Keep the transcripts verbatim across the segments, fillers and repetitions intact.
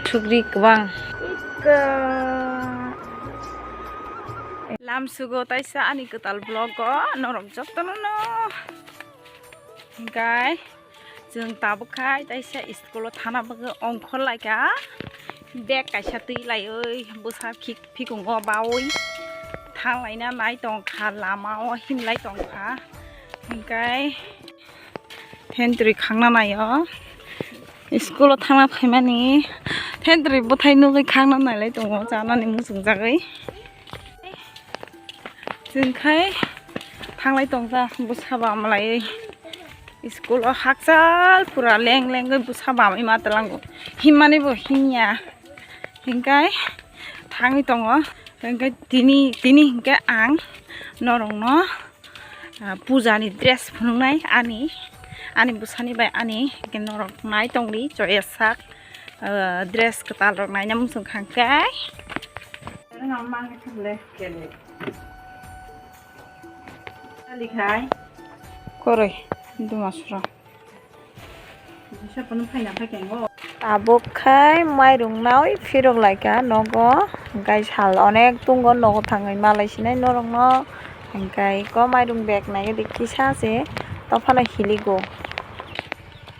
Thugri kwbang. Ika. Lamsugo taisa ani kwtal vlog o norok jotono no. Hingkai chwng tabuk khai taisa school o thana bagwi ongkhor laika. Bag kaisa twi laiwi bwsa phik-, phikungo bawi thang laina nai tongkha, lama o himlai tongkha. Hingkai Thentwrwi khangna naio. School o thangna phaimani. Thentwrwi bwthai nugwi khangna nailai tongo, chanani muchungjagwi. Chwng khai thanglai tongja bwsa bam laiwi. School o hakchal pura leng lengwi bwsa bamwi ma twlango. Himmani bo hinya. Hingkai thangwi tongo. Hingkai tini, tini hingke ang norokno ah, puja ni dress phunuknai ani, ani bwsani bai ani, hingke norok nai tongdi choya sak, ah, dress kwtal rok naina muchung kha hingke. Koroi, dumasura. Tabuk khai mairung naui phirok laika nogo, hingkai sal onek tongo nogo thangwi malai sinai norokno, hingkai ko mairung bag naigadi kisa se tophano hiligo.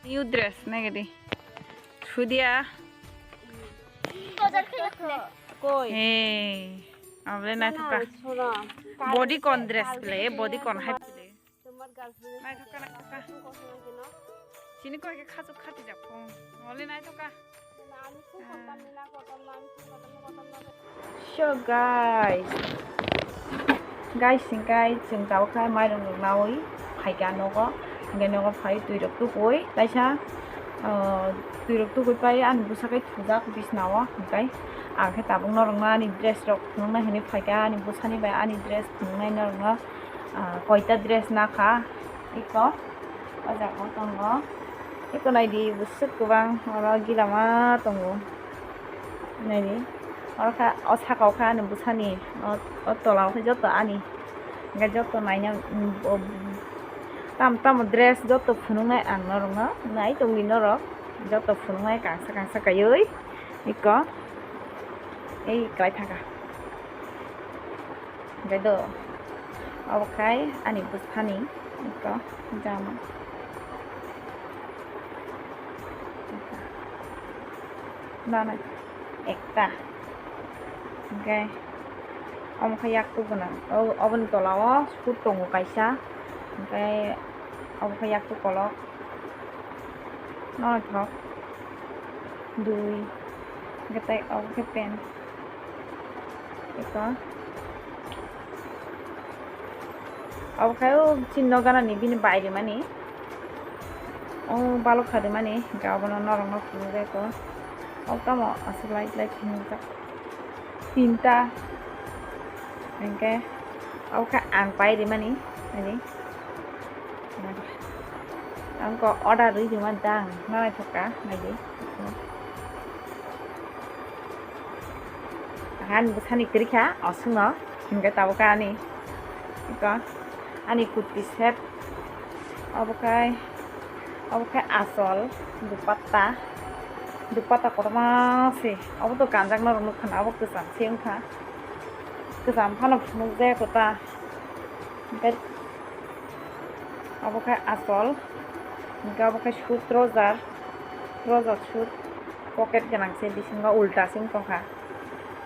New dress naigadi sudia. Hey, abole naithoka. Bodycon dress bele, bodycon hai bele. Naithoka, naithoka. Chini koi khe khachuk khati jak phung. Ole naithoka. So guys, guys, hingkai chwng tabuk khe mairung rok naui phaikha nogo, hingke nogo phai twi rok tubui kaisa, ah, twi rok tubui pai ani bwsa khe thujak bisna o, hingkai ang khe tabuk norok no ani dress rok phunukna hinui phaikha, ani bwsani bai ani dress phunuknai norok no. Ah, koita dress nakha iko, o jaga o tongo. Iko naidi bwswk kwbang oro gila ma tongo. Naidi oro kha o saka o kha ani bwsani o, o tola o khe joto ani. Hingke joto naina, mm, o, tamo tamo dress joto phunuknai ang norokno nai tongdi norok joto phunuknai kangsa kangsa kaioi iko ei kwlai thangkha. Hingke do, obo khai ani bwsani eko jama. Nana ekta. Hingke omo khe yaktuk gwnang. O, oboni tola o sut tongo kaisa. Hingke obo khe yaktuk kolok. Nono thok. Dui. Hingke tei obo khe pant. Eko. Obo khai o chini nok ganani bini bai rimani. O balok kha rimani, hingke obono norokno phunukjai eko. O tamo aswk light light hingjak. Tinta. Hingke obo khe ang pai rimani, naidi. Ang ko order rwi rima dang, ma naithok ka, naidi. Ang ani bwsani kwrwi kha, aswkno, hingke tabuk khe ani, iko, ani kurti set, obo khai, obo khai achol, dupatta, dupatta kotorma se, obo to kanjakna rok nukha na, obo kwcham se wngkha, kwcham phano phunukjak eko ta, hingke. Obo khe achol, hingke obo khe suit trouser, trouser suit, pocket gwnang se bisingo ulta se wng tongkha,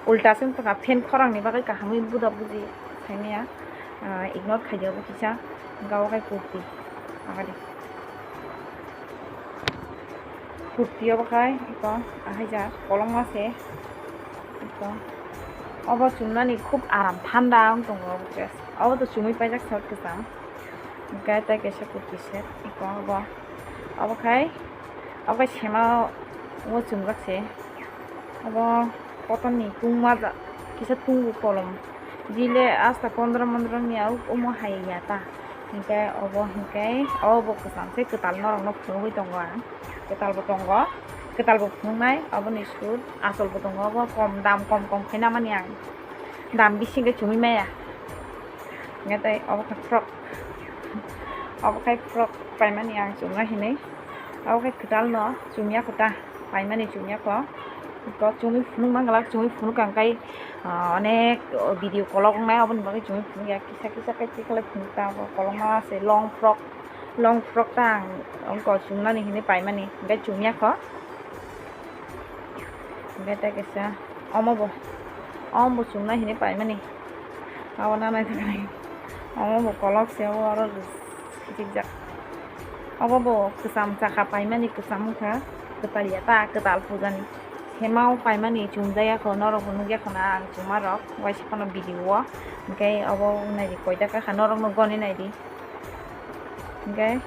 ulta se wng tongkha, pant khorang ni bagwi kahamwi buda buji saimaya, ah, ignore khaidi obo kisa, hingke obo khe kurti, abadi kurti obo khai eko ahaijak kolokma se eko, obo chumnani khub aram thanda wng tongo obo dress, obo to chumui paijak short kwcham. Hingke tei kaisa kurti set eko obo, obo khai, obo khai sema o chumjak se, obo kotorni tungma ja-, kisa tungo kolom, jile asta pondro mondro ni omo hai ya ta, hingke obo hingke obo kwcham se kwtal norok no phunugwi tongo ang, kwtal bo tongo, kwtal bo phunuknai, oboni suit achol bo tongo, obo kom dam kom kom khe namani ang, dam bising khe chumui maya. Hingke tei obo khe frock. Obo khe frock paimani ang chumna hinui. Obo khe kwtal no chumya kota. Paimani chumya kho. Kok chumui phunuk manglak, chumui phunuk ang kai, ah, onek video kolok wngnai, oboni bagwi chumui phunuk ya, kisa kisa kai kisa lai phunuk ta, bo kolokma se long frock, long frock ta ang ongko chumnani hinwi paimani, hingke chumya kho. Hingke tei kaisa omo bo, omo bo chumna hinwi paimani, abo nanai thangni, omo bo kolok se, obo aro khichikjak. Obo bo kwcham chakha paimani, kwcham wngkha, kwtal ya ta, kwtal pujani. Hemao paimani chumjaya kho, norok bo nukya kho na ang chuma rok, waisa phano video o. Hingke obo naidi koita kakha, norok no goni naidi. Hingke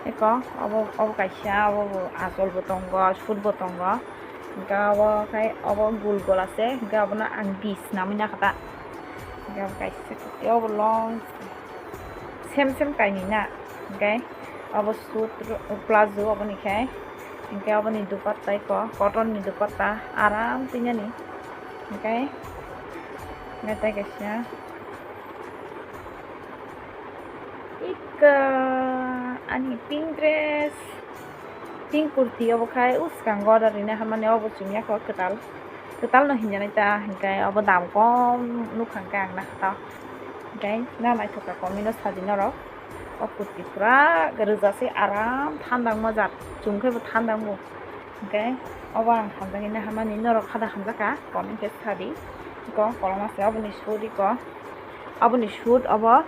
eko obo, obo kaisa, obo bo achol bo tongo, sut bo tongo. Hingke obo khai obo gul gol ase, hingke obono ang bis namwi nakha ta. Hingke obo kaisa, obo long. Sem sem kainwi na, hingke obo sut ro-, plazo oboni khe, hingke oboni dupatta eko cotton ni dupatta aram twinani, hingke, hingke tei kaisa eka ani pink dress. Pink kurti obo khai, o swkango order rina hamani, obo chumya kho kwtal, kwtal no hinjanai ta, hingke obo dam kom nukha hingke ang nakha ta, hingke na naithok kha comment o sadi norok. O kurti pura rwja se, aram thanda wngma jat, chum khe bo thanda wngo, hingke obo ang hamjakgwi na hamani, norok hada hamjakha comment khe sadi, eko koloma se oboni sut eko. Aboni sut obo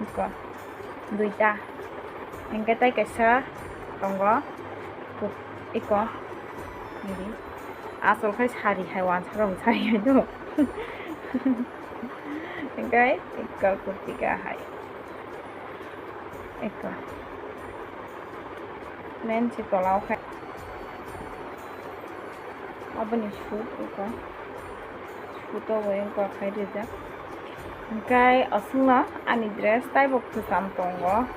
eko duita, hingke tei kaisa tongo eko, nini asol khai sari hai, wansa rok sari hai do, hingke eko kurti kahai eko. Mensi tola o khe aboni sut eko, sut o bo eko khai rijak. Hingke aswkno ani dress taibo kwcham tongo.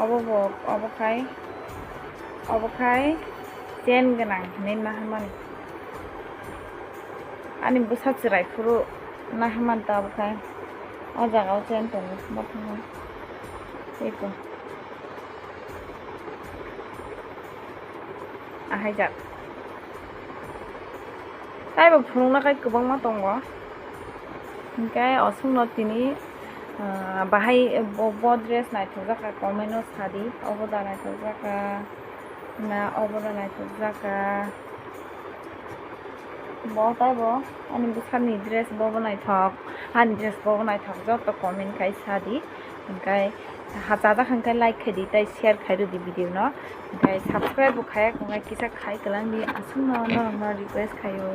Obo bo, obo khai, obo khai chain gwnang hinwi ma hamani. Ani bwsa chwrai phuru na hamani ta obo khai. O jaga o chain tongo, bothogo. Eko. Ahaijak. Taibo phunukna khai kwbangma tongo. Hingke aswkno tini, ah, bahai bo, bo dress naithokjak kha, comment o sadi, obo da naithokjak kha, na obo da naithokjak kha. Bo taibo ani bwsakni dress bobo naithok, ani dress bobo naithok, joto comment khai sadi. Hingke hachajak hingke like khaidi tei share khairwdi video no. Hingke subscribe bo khaya khongkhe kisa khai kwlangdi, aswkno norokno request khaio.